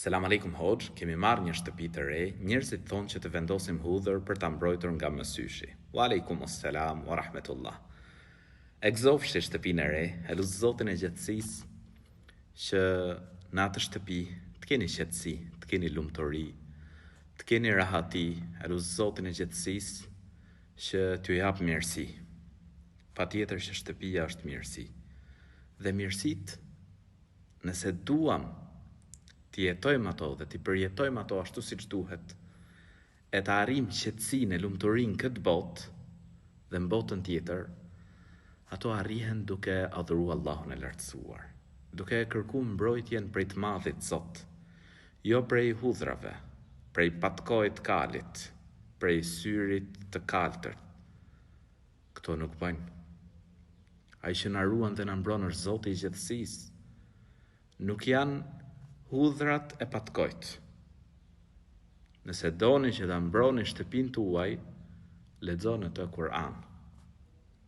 Selam alejkum hoxhë, kemi marrë një shtëpi të re, njerëzit thonë që të vendosim hudhër për ta mbrojtur nga mësyshi. Wa alejkumus selam wa rahmetullah. E gëzofshi shtëpinë e re, e lus Zotin e gjithësisë që në atë shtëpi të keni qetësi, të keni lumturi, të keni rahati, e lus Zotin e gjithësisë që t'ju japë mirësi. Patjetër që shtëpia është mirësi. Dhe mirësitë Nëse duam t'i jetojmë ato dhe t'i përjetojmë ato ashtu siç duhet, e ta arrijmë qetësinë e lumturinë në këtë botë dhe në botën tjetër, ato arrihen duke adhuru Allahun e Lartësuar, duke e kërku mbrojtjen prej të Madhit Zot, jo prej hudhrave, prej patkoit të kalit, prej syrit të kaltërt. Këto nuk bëjnë. Ai që na ruan dhe na mbron është Zoti i gjithësisë. Nuk janë hudhrat e patkojt. Nëse doni që ta mbroni shtëpinë tuaj, lexo në të Kur'an.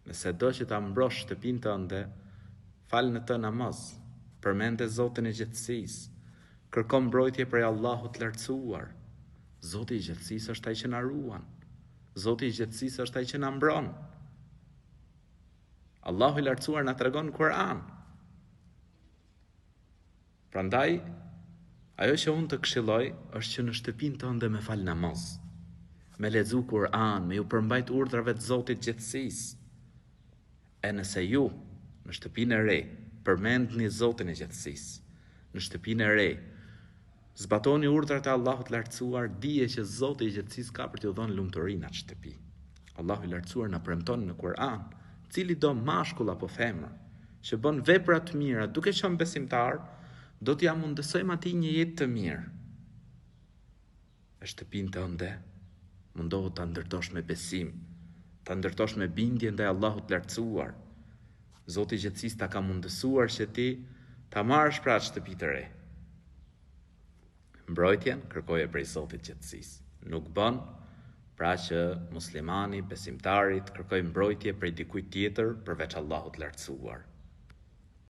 Nëse do që ta mbrosh shtëpinë tënde, fal në të namaz, përmende Zotin e gjithësisë, kërko mbrojtje prej Allahut të Lartësuar. Zoti i gjithësisë është ai që na ruan. Zoti i gjithësisë është ai që na mbron. Allahu i lartësuar na tregon në Kur'an. Prandaj ajo që unë të këshilloj është që në shtëpinë tënde me fal namaz, me lexu Kur'an, me ju përmbajt urdhrave të Zotit gjithësisë. E nëse ju në shtëpinë e re përmendni Zotin e gjithësisë, në shtëpinë e re Zbatoni urdhrat e Allahut të Lartësuar, dije që Zoti i Gjithësisë ka për t'ju dhënë lumturi në atë shtëpi. Allahu i Lartësuar na premton në Kur'an, cilido mashkull apo femër që bën vepra të mira duke qenë besimtar, do t'ia mundësojmë atij një jetë të mirë. E shtëpinë tënde mundohu ta ndërtosh me besim, ta ndërtosh me bindje ndaj Allahut të Lartësuar. Zoti i Gjithësisë ta ka mundësuar që ti ta marrësh pra atë shtëpi të re. Mbrojtjen kërkoje prej Zotit të Gjithësisë. Nuk bën pra që muslimani, besimtari të kërkojë mbrojtje prej dikujt tjetër përveç Allahut të Lartësuar.